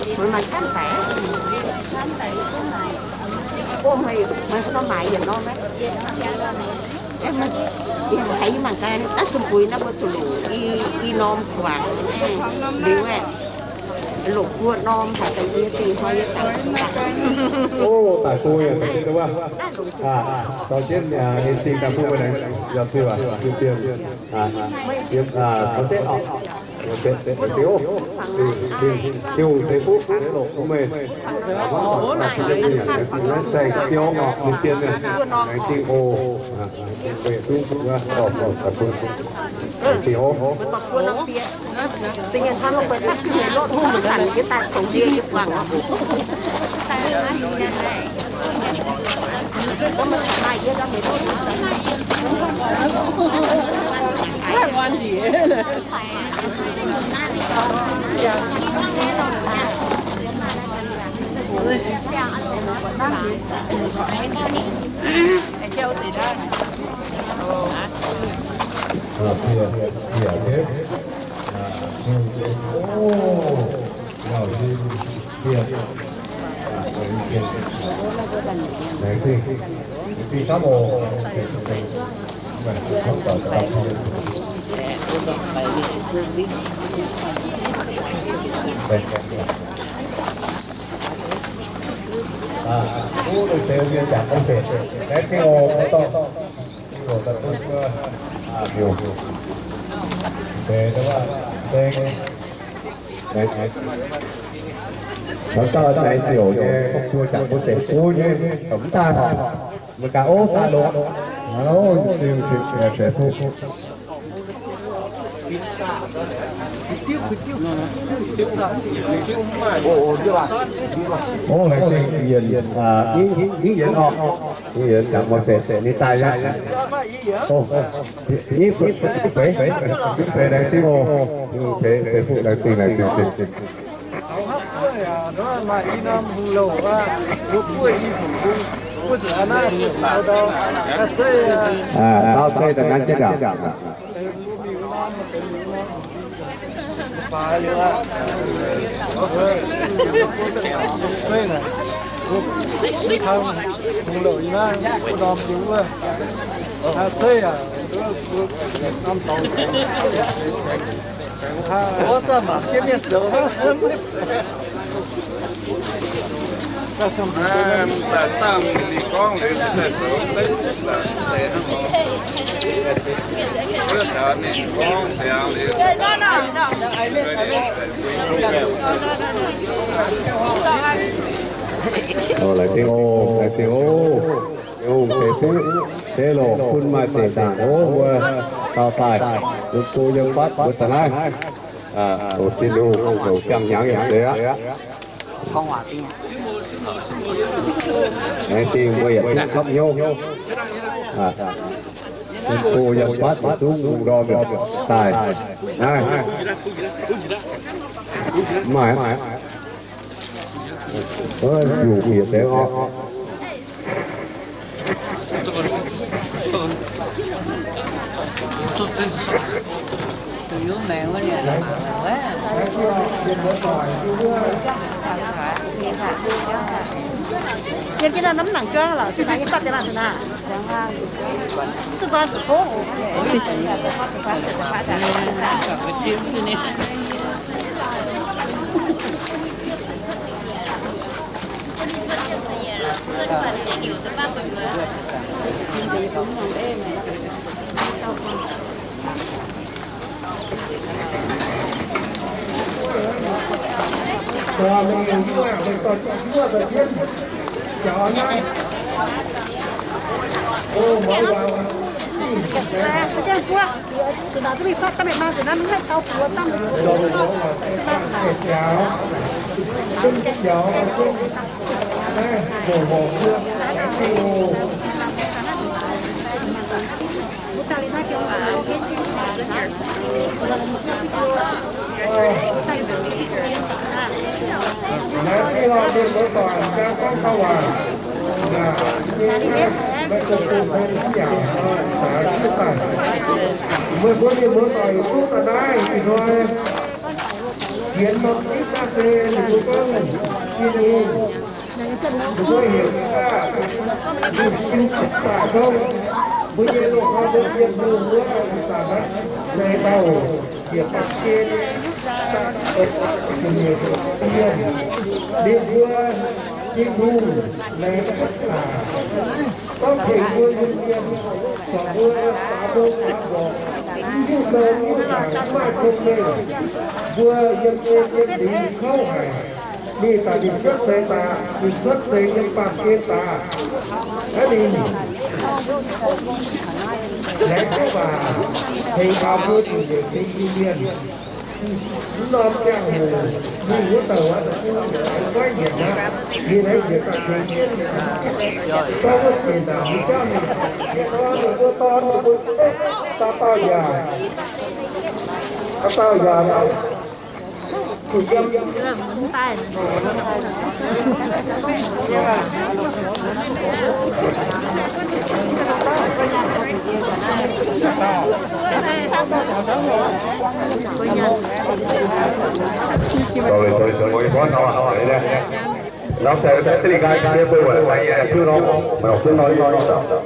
Mbuo maaih camv daic. Ov, meih, meih hnangv nor maaiz yietc norm maiv? Haiz yie mangc gaax, daav sung buix naaiv mbuo zuqc longc i, i norm guangc liuz aeqv, longc buo norm haic daaih yie dingh hnoi yie daaih. Ov, daaih bun yaac daaih jienv wuov. Daaih jienv en dingh daaih bun mbuo laengz yaac siou aac, siou dien. Yiem caux setv orqc. Dingh, dingh, dingh, deix fuqv deix longc bun meih. Mv baac daaih bun yie dingh yaac laengz dingh, laengz dingh siou orqc, siou dien mienh. Laengz dingh oc. Laengz dingh oc. Mv dauh naaiv ziouc nyei, mbuo jangx mbuo deix buv nyei, mv daaih horpc. Mbuo ganh ov daaih longx. Ov, laengz zingh yienc, yienc orqc. Yienc jangx mbuo deix, ninh daaih nyei. Ov, feix, feix laengz zingh oc. Feix, feix fuqv laengz zingh, laengz zingh. Taux zeiv da'naaiv jienv ndaangc. Laengz zingh oc, laengz zingh oc. Hungh deix fuqv deix longc bun maaih deix ndaangc oc. Mbuo dauh daaih, yiem go yiem fatv mbuo daaih naaiv. Oc, Tin-Hungh zoux siang-hnyangx yaac deix aqv. Laengz zingh mbuo yietc zungv hopv hnyouv. Yiem go yiem fatv yietc zungv hungh ndorm daaih naaiv. Maaih, maaih. Yungh bieqc deix orqc. Yiem jienv naaiv norm mv nangc juangv lorqc, zinh ndaangc yie fatv deix laanh zuqc naaic. Duqv nqoi zuqc tov oc. Naaiv mienh muoz-doic, jaa gorngv taux waac, meih zuqc bun hlen mv yaac, meih mbuo mienh muoz-doic yietc zungv daaih naaiv ih hnoi. Yienx norm jiex daaih se ninh mbuo gorngv, ninh mbuo heuc daaih, ninh mbuo heuc daaih gorngv, mbuo nyei loz-hnoi mbuo yiem mbuo wuov zanc aqv, naaiv dauh yietc baac jen, ninh mbuo, ninh mbuo, ninh mbuo laengz cuotv daaih. Gorngv tengx mbuo yiem mienh, corc mbuo faaux mbuo faaux mborqc, mv hiuv dong mv hiuv hnaangx, mv maaih cong-mengh. Mbuo yiem nyei yiem lingc kouv haic. Ninh daaih ninh cuotv seix daaih, ninh cuotv seix yiem baamh gen daaih. Aav ninh laengz cuotv waac tengx taux mbuo zuqc njiec tengx Iu-Mienh. Mv norm ziangh hoc ninh wuov dauh aeqv, ninh goiv njiec aqv. Ninh laengz njiec daaih tengx jienv, gorngv wuov ginc daaih ninh jauv mingh, ninh gorngv ninh mbuo dorn ninh mbuo dauh dauh yaac, dauh dauh yaac zuqc yiem. Sorry, sorry, sorry. Nor se deix nqaai deix weic daaih yie hiuv nor, meih oix hiuv nor, nor, nor daaih.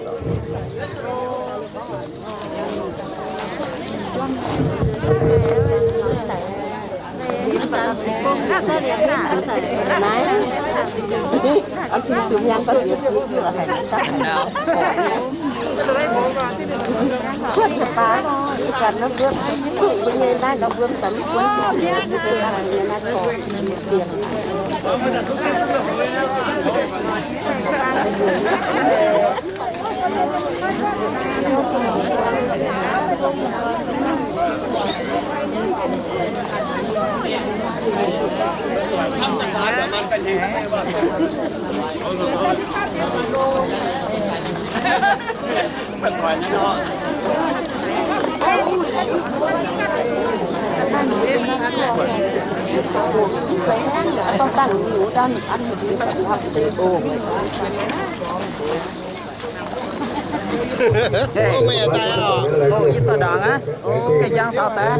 Ov, meih yaac daaih aqv. Ov, yie dorh ndaangc aqv. Ov, gengh njang taux daaih.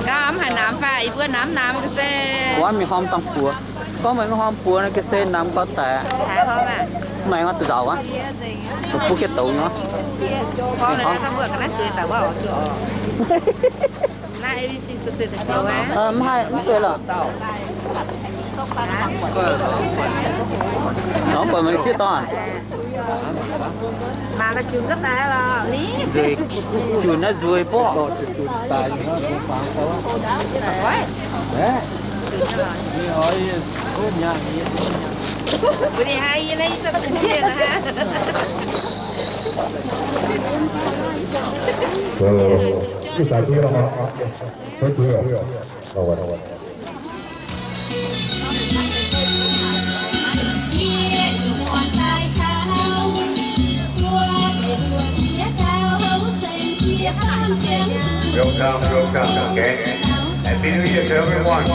Gaav mv haaix namx fai? Yie mbuo namx namx ga'sie. Gorngv mingh hormh dangh buoz. Gorngv meih mv hormh buoz nor ga'sie namx gau daic. Meih gorngv duqv nzauc aqv. Bun ga'douz nor. Mv haih, mv zueiz lorqc. Nor buatc meih sieqv dorn. Nzueic, junc naaiv nzueic mborqv. Welcome, welcome again. Happy New Year to everyone.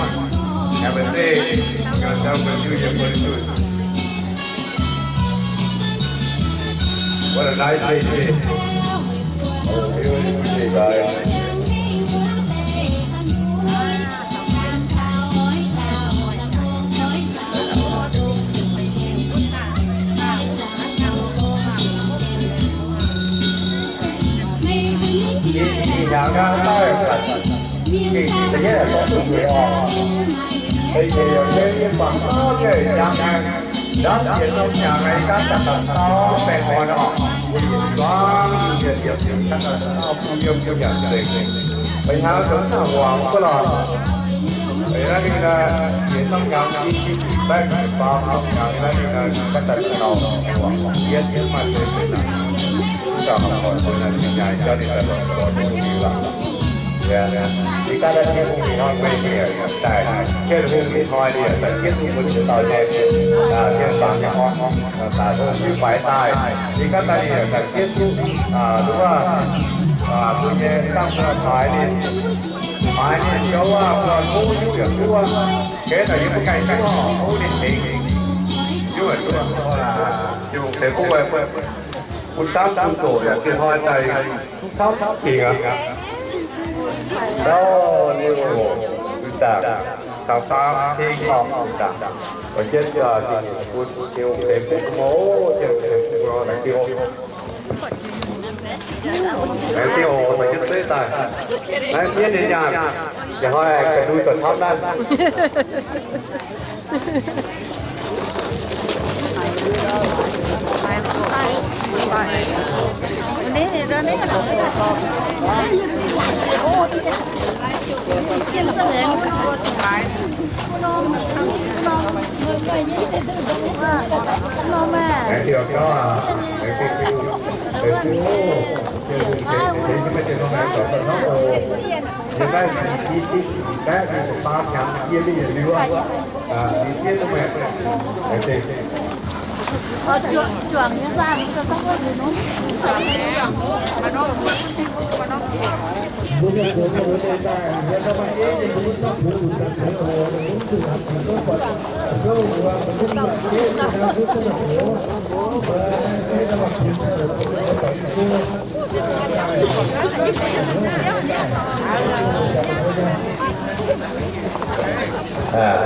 Have a safe yourself a New Year very soon. What a nice day today. Oh, beautiful day, guys. Ih hnyangx naaiv daaih, gengh da'yietv dongh duqv nzueic oc. Da'nyeic yaac se yie buatc gorngv njiec hnyangx naaiv, ndamv yietc norm hnyangx naaiv ganh daaih daux gaux baengh orn oc. Mbuo yietc zungv yietc yietc ganh daaih daux gaux bun yiem bun nyanc nzengc. Ba'hnyangx zungv daaih muangx guov lorqc. Naaiv ninh naaiv yietc norm hnyangx i baengh faaux norm hnyangx naaiv ninh naaiv ganh daaih daux gaux muangx yietc yietc maaih nzengc nzengc naaic. Mv gauh horpc zuqc naaiv ninh nyaaic jauv ninh daaih longc gorx duqv diuh lorqc. Ninh ganh daaih Tin-Hungh ih hnoi meih mienh daaih, Tin-Hungh ih hnoi ninh daaih jienv duqv mbuo ziex dauh nyei, aa, mienh baamz nyei orn, daaih hungh hiuv faix daaih. Ninh ganh daaih ninh daaih jienv duqv, aa, duqv, aa, mbuo nyei dangh mbuo haaix ninh, haaix ninh gouv aqv, mbuo hungh hiuv yaac duqv aqv. Gengh naaic yie mv gaengh duqv oc, hungh ninh tengx hiuv yaac duqv. Deix bung, bun dapv bun doqc yaac zinh hnoi daaih duqv tauv tauv dingc aqv. Ndau liuz, zuqc zaangc caux faam tengx orqc, zuqc zaangc. Oix jienv bun Tin-Hungh deix bung mouc, Tin-Hungh deix bung nor, laengz zingh oc. Laengz zingh oc, daaih jienv zeiv daaih. Naaiv mienh nyei nyaanh, ih hnoi ga'ndui daaih tauv naaiv.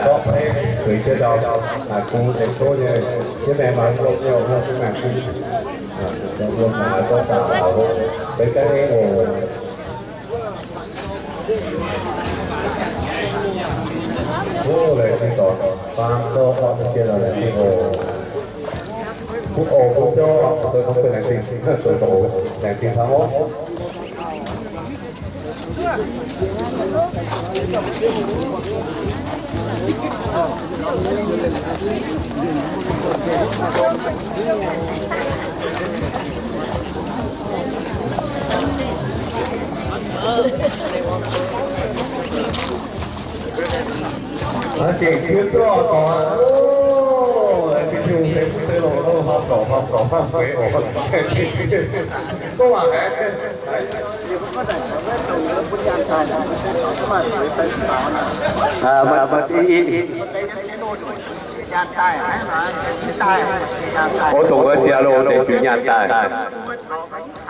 Gorngv beiv zueiz jienv ndau, bung tengx tov nyei, jienv maengx maengx lomh nyei oc, jienv maengx bung. Mbuo mangc gaax, gorngv daaih aac, beiv gaengh nyei oc. Laengz zingh dorc, faam dorc, orqc, mv jien lorqc, laengz zingh oc. Butv oc, butv jauv, zoux dongh laengz zingh, zoux dongh laengz zingh taux oc. Zengc jienv duqv oc, dorc aqv. Ov, Tin-Hungh deix bung se longc ov, hnamv dorc, hnamv dorc, hnamv gueix oc. Gorngv waac haiz Oix dongh wuov siex longh deix juix nyaanh daaih.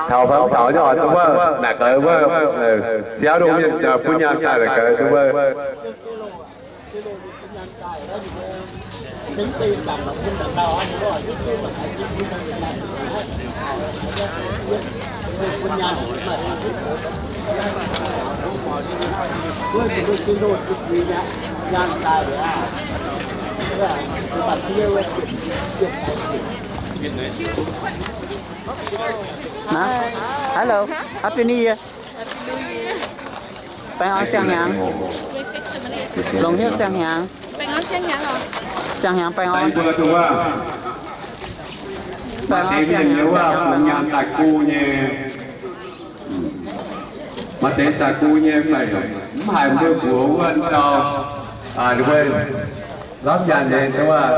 Taux fai taux nyei oc, duqv wuov naaic gaax wuov, siex longh mienh bun nyaanh daaih naaic gaax duqv wuov. Hello, Happy New Year. Baengh orn siang-hnyangx. Longc hnyouv siang-hnyangx. Siang-hnyangx baengh orn. Baengh orn siang-hnyangx, siang-hnyangx baengh orn. Maaih deix daaih gu nyei fai mv haiz mbuo mbuox wuov dauh, aa, ninh mbuo lamh nyaanh nyei, wuov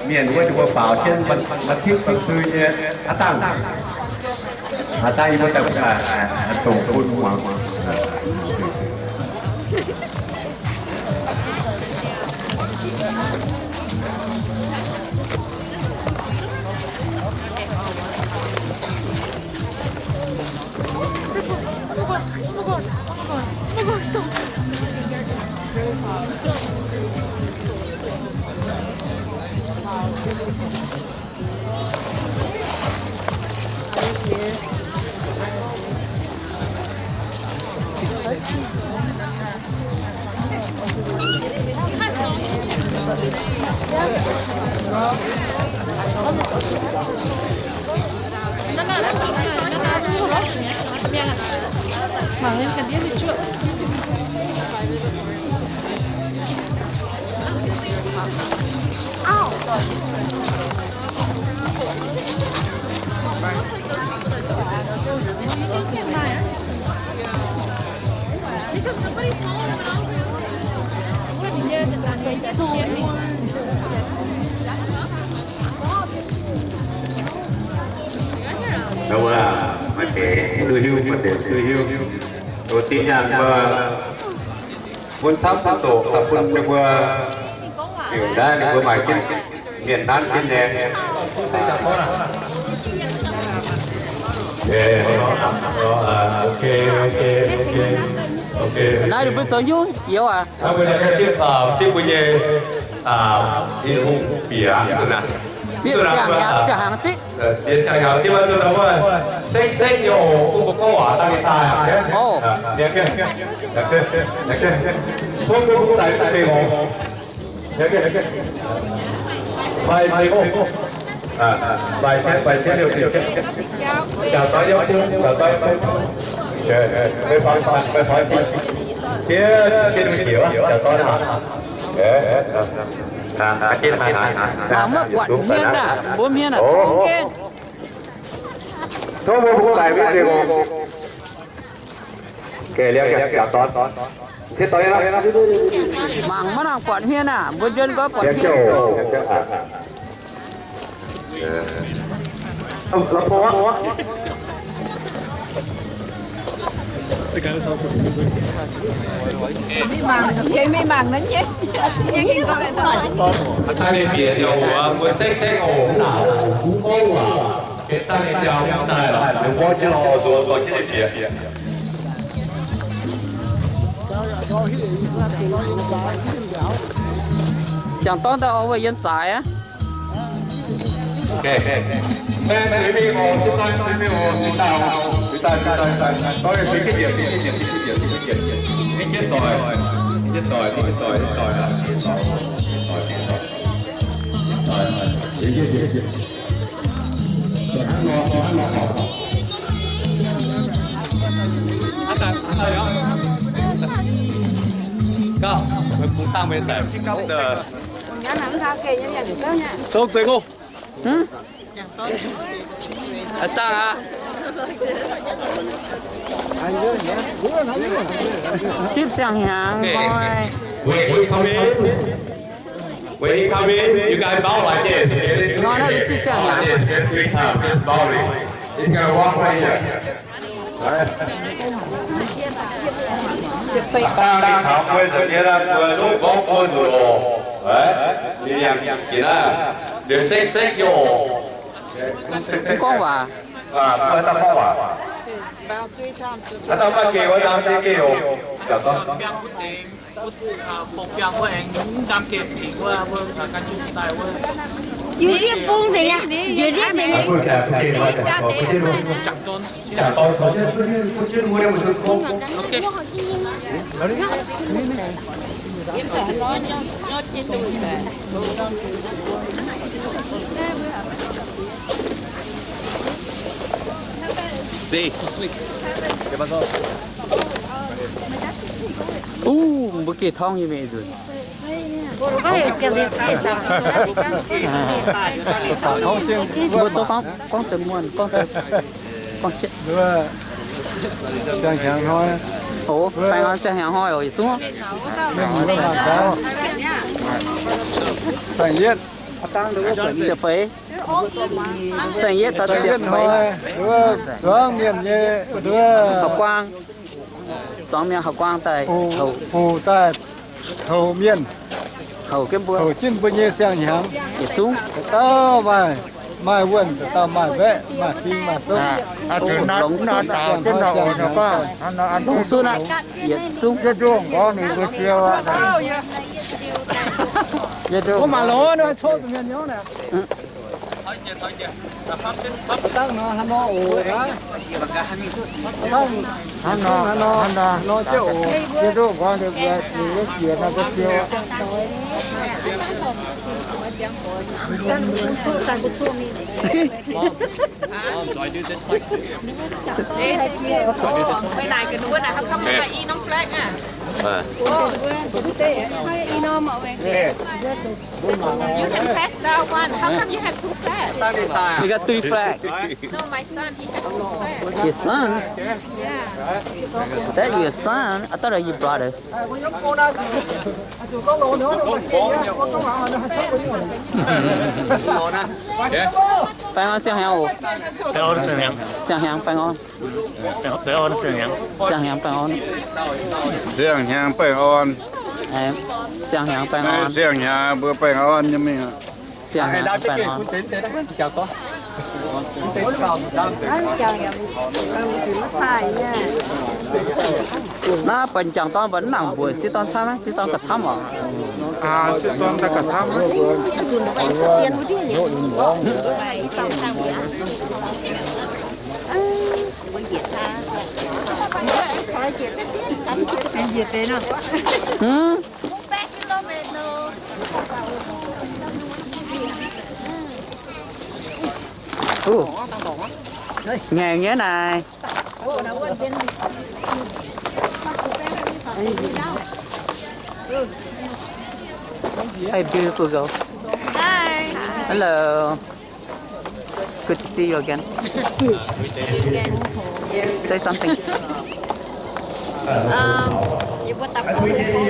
mienh wuov ninh mbuo faaux jienv maaih tipv ba'sui nyei aqv dangh. Aa, dangh yie mbuo daaih dongh bun muangx. Wuov, maaih deix duqv hiuv, maaih deix duqv hiuv. Loz-dingh nyaanh mbuo bun camv bun doqc daaih bun ninh mbuo, liuz naaiv ninh mbuo maaih jienv mienh nanv jienv nyei. Naaiv ninh mbuo zoux hnyouv youz aac? Zipv ziangh hnyangx, ziangh hnyangx zipv. Sekv sekv nyei oc, mbuo gorngv waac daaih daaih. Oc. Mangc maiv buatc hmien aac, mbuo hmien aac tongv jienv. Mangc maiv nangc buatc hmien aac, mbuo nzuonx gorngv buatc hmien. Mbuo sekv sekv oc, mv baac mbuo gorngv waac, benx daaih ninh biaux daaih lorqc, ninh mborqv jienv oc, zuqc dorh jienv ninh biaux. Jangx dorn daaih oix wuov yiem zaaix aqv. Sou zengv oc. Zipv siang-hnyangx hnoi. Hnoi naaiv zipv siang-hnyangx. Gorngv waac. Uv, mbuo geh torngv nyei mingh nzunc. Mbuo zorqv gorngv, gorngv deix muonh, gorngv deix, gorngv jienv. Siang-hnyangx hnoi. Oc, baengh orn siang-hnyangx hnoi oc, yietc zungv. Saeng-yietv. Ziepc feix. Saeng-yietv caux ziepc feix. Zuangx mienh nyei, hauv guaang. Zuangx mienh hauv guaang daaih, fuc daaih houc mienh, houc jienv mbuo nyei siang-hnyangx. Yietc zungv. Dauh dauh maaih, maaih wuonh, dauh dauh maaih mbaeqc, maaih fing maaih souv. Longx sunv aqv, yietc zungv. You can pass that one. How come you have two flags? You got three flags. No, my son, he has two flags. Your son? Yeah. That your son? I thought that your brother. Baengh orn siang-hnyangx oc. Baengh orn siang-hnyangx. Siang-hnyangx baengh orn. Siang-hnyangx baengh orn. Siang-hnyangx baengh orn. Siang-hnyangx baengh orn. Siang-hnyangx mbuo baengh orn nyei mingh. Naaiv buatc m'jangc dorn mbuo mv nangc mbuoqc sieqv dorn camv, sieqv dorn gauh camv oc. Ngaengc nyei naaic. Hey, beautiful girl. Hi. Hello. Good to see you again. Say something. Yie mbuo daaih California nor,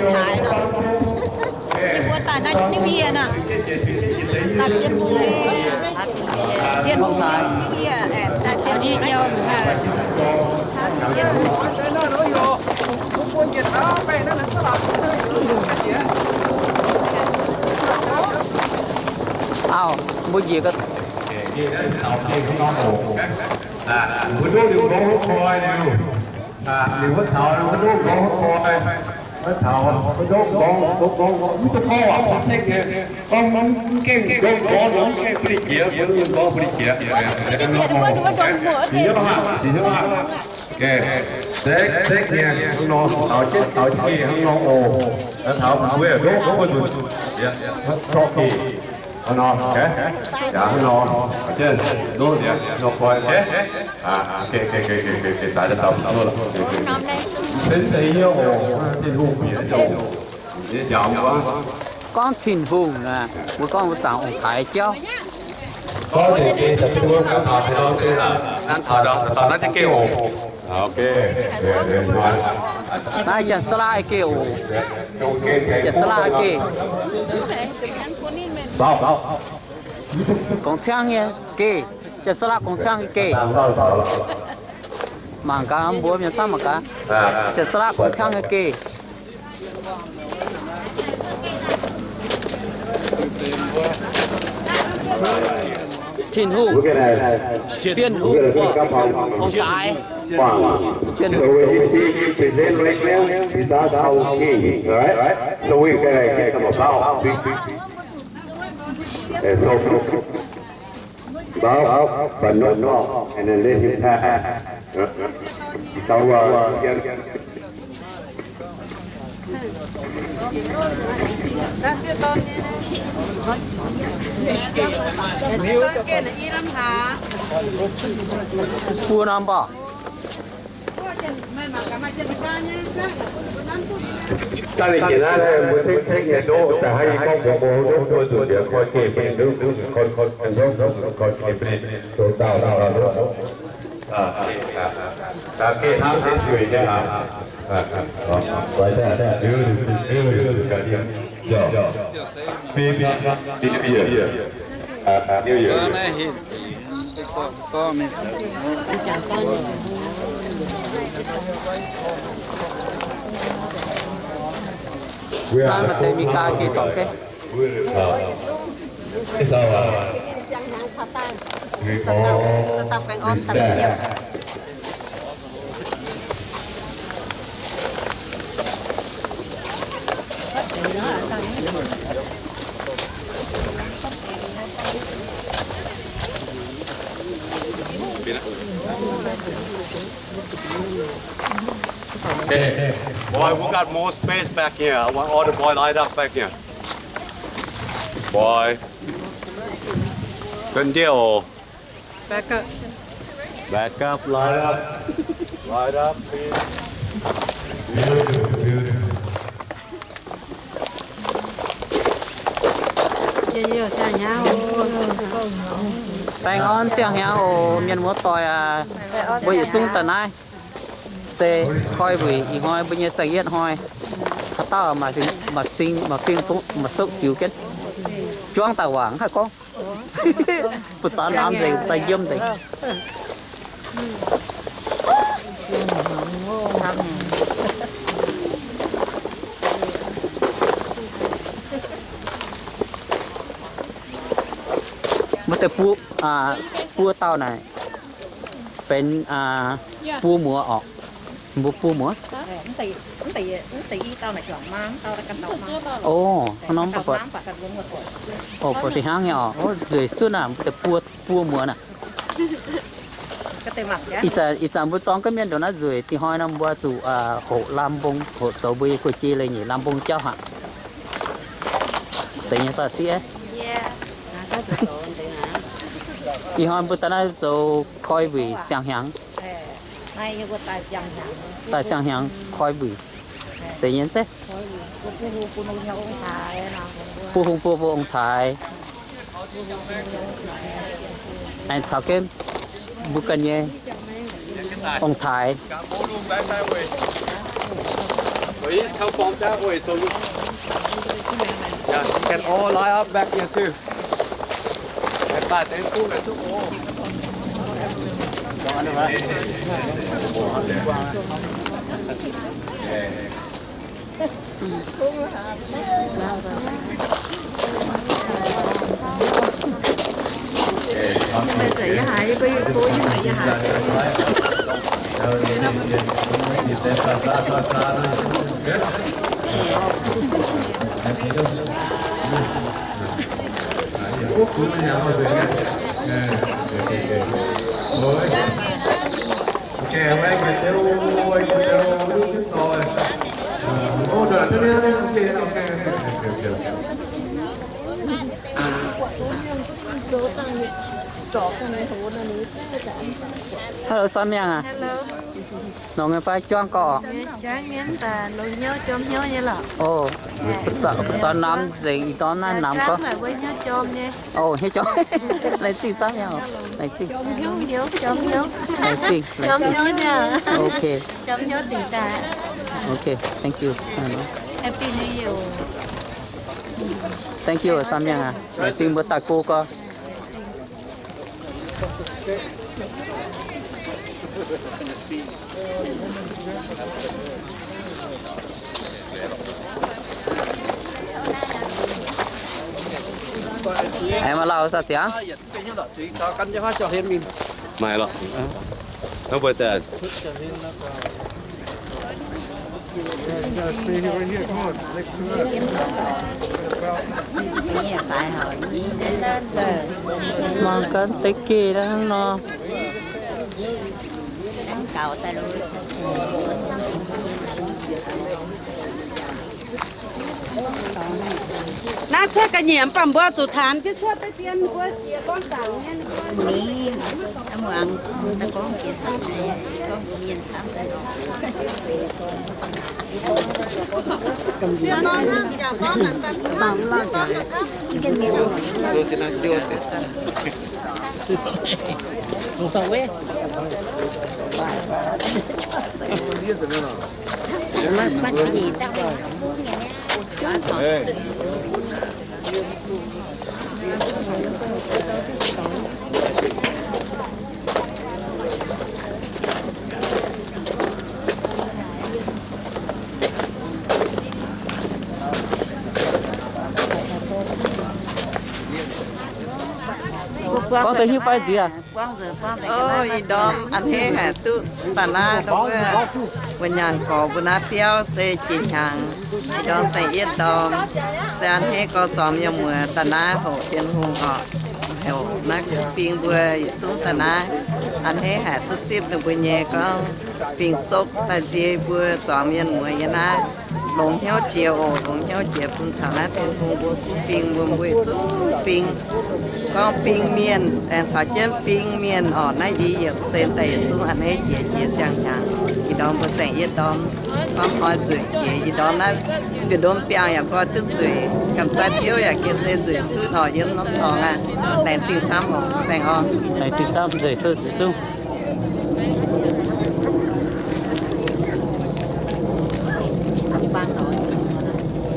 yie mbuo daaih naaiv New Year nor, daaih California, California New Year, daaih California. Auv, mbuo njiec ga'naaiv. Mbuo ndoqv liuz nqorngv wuov koi liuz, liuz wuov taux wuov ndoqv nqorngv wuov koi, wuov taux wuov ndoqv nqorngv, nqorngv, nqorngv, mv duqv gorngv waac, gorngv sekv nyei, gorngv mv gaengh ndoqv nqorngv, mv gaengh bun ninh jiex, mbuo ndoqv nqorngv bun ninh jiex. Jiex hnyouv aqv, jiex hnyouv aqv. Sekv, sekv nyei hnangv nor, taux jienv taux jienv geh hnangv nor oc. Taux mbuo ndoqv nqorngv mbuo nzunc, zorqv geh hnangv nor, yaac hnangv nor, ndoqv nor koi, Gorngv Tin-Hungh naaic, mbuo gorngv Tin-Hungh zaangc ong-taaix jauv. Naaiv Janx-Saalaa geh oc. Janx-Saalaa geh. Gongx ciangv nyei geh. Janx-Saalaa gongx ciangv nyei geh. Mangc gaax, mbuo mienh camv mangc gaax. Janx-Saalaa gongx ciangv nyei geh. Tin-Hungh, Bienh Hungh, Ong-Taaix, Bienh Hungh. Bow, but not wrong, and then let him pass. Tau, uh, Bun norm mborqv. Daaih ninh jiex naaiv mbuo ceng ceng nyei ndoqv, daaih haaix nyungc gorngv mbuox mbuo ndoqv mbuo nzunc nziex koi geh bun ninh ndoqv, koi, koi, koi geh bun ninh ndoqv dauh dauh ndoqv. Geh hnangv se zueiz nyei aqv. Right there. Beautiful, beautiful. Baby, baby. New Year. Naaiv maaih deix Mienh gaax geh zorc geh. Okay. Boy, we got more space back here. I want all the boy light up back here. Boy. Good deal. Back up. Back up, light up. Light up, please. Beautiful, beautiful. Baengh orn siang-hnyangx oc, mienh muoz-doic aac. Mbuo yietc zungv daaih naaiv se koi wuic ih hnoi mbuo nyei saeng-yietv hnoi. Haaix dauh maaih fing, maaih fing, maaih fing, maaih souv ziux jienv. Juangv daaih waac haih gorngv. Mbuo zaux namx nzengc, zaux yiem nzengc. Deix buo, buo dauh naaic benx buo muoz orqc. Mbuo buo muoz. O, norm buatc, buatc fih hnangv nyei orqc. O, nzueic suotv naaic, mbuo deix buo, buo muoz naaic. Ih zanc, ih zanc mbuo zorng ga'mienh ndongc naaiv nzueic, dingc hnoi nor mbuo zuqc hoqc lamh mbong, hoqc zoux mbuo nyei guei-jei leiz-nyeic lamh mbong jauv haic. Zeiz nyei saax sieqv. Ih hnoi mbuo daaih naaiv zoux koi mbuic siang-hnyangx. Daaih siang-hnyangx koi mbuic. Zeiz nyei zeiv. Bun hungh buo mbuo ong-taaix. Aengx caux jienv mbuo ganh nyei ong-taaix. Please come from that way so you, yeah, you can all line up back here too. Hello, Sam Yang aac. Nongc nyei fai juangv gorx orqc? Juangv nyei, mv baac longc hnyouv jorm hnyouv nyei lorqc. O, zorqv namx nzengc ih dorn naaiv namx gorx. O, hnyouv jorm. Laengz zingh Sam Yang oc. Laengz zingh. Jorm hnyouv, jorm hnyouv. Laengz zingh, laengz zingh. Jorm hnyouv nyei. Ok. Jorm hnyouv dingc daaih. Ok, thank you. Happy New Year. Thank you, Sam Yang aac. Laengz zingh mbuo daaih go gorx. Aengx maiv lauh saah ziangx? Maaih lorqc. Hnangv mbuo daaih mangc gaax deix geh hnangv nor. Naaiv cuotv ga'nyiec mv baac mbuo zuqc taanx jienv cuotv deix dien mbuo jiex gorngv zaangc nyei. Gorngv deix hiuv fai nziex? O, ih ndorm a'hneiv haic duqv da'naaiv wuov, wuov nyaangc gorx mbuo naaiv biauv se jiex hnyangx. Ih ndorm saeng-yietv ndorm, se a'hneiv gorx zormx yiem muoz da'naaiv hoqc Bienh Hungh orqc, hoqc naaiv kuv fing mbuo yietc zungv da'naaiv. A'hneiv haic duqv zipv ninh mbuo nyei gorngv fing-sopv daaih nzie mbuo zormx mienh muoz yiem naaiv. Longx hnyouv jiex oc, longx hnyouv jiex bun taux naaiv Tin-Hungh mbuo kuv fing mbuo, mbuo yietc zungv fing. Gorngv fing mienh aengx caux jienv fing mienh orqc, naaiv yie yietc sen daaih yietc zungv a'hneiv jiex jiex siang-hnyangx. Ih ndorm mbuo saeng-yietv ndorm, gorngv hnoi nzueic jiex. Ih ndorm naaiv bieqc ndom biangh yaac nqoi duqv nzueic, gamh zaaih biouv yaac gengh se nzueic sutv orqc, yiem norm dorngx aqv. Laengz zingh camv oc, baengh orn. Laengz zingh camv, nzueic sutv yietc zungv.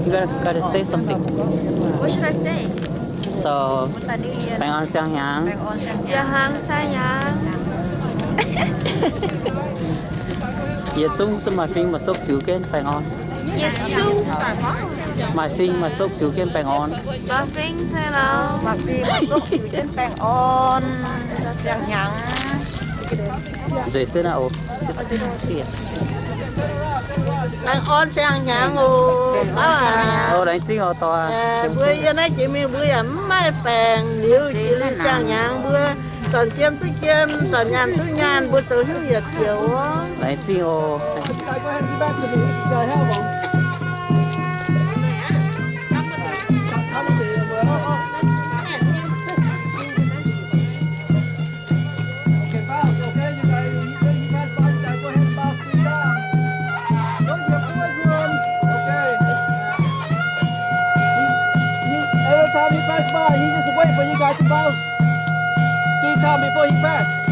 You gotta, gotta say something. What should I say? So, baengh orn siang-hnyangx. Siang-hnyangx, siang-hnyangx. Yietc zungv duqv maaih fing maaih sopv ziux jienv baengh orn. Maaih fing maaih sokv ziux jienv baengh orn. Maaih fing maaih sokv ziux jienv baengh orn. Siang-hnyangx. Nzeix se naaiv oc. Baengh orn siang-hnyangx oc. Laengz zingh oc, dorh. Mbuo yie naaiv jiex mingh mbuo yaac mv maaih baengc liuz, jiex liuz siang-hnyangx mbuo zornc jiem duqv jiem, zornc nyaanh duqv nyaanh, mbuo zoux hnyouv yietc zioux oc. Laengz zingh oc. Every time he pass by, he just wait for you guys to bounce three times before he pass.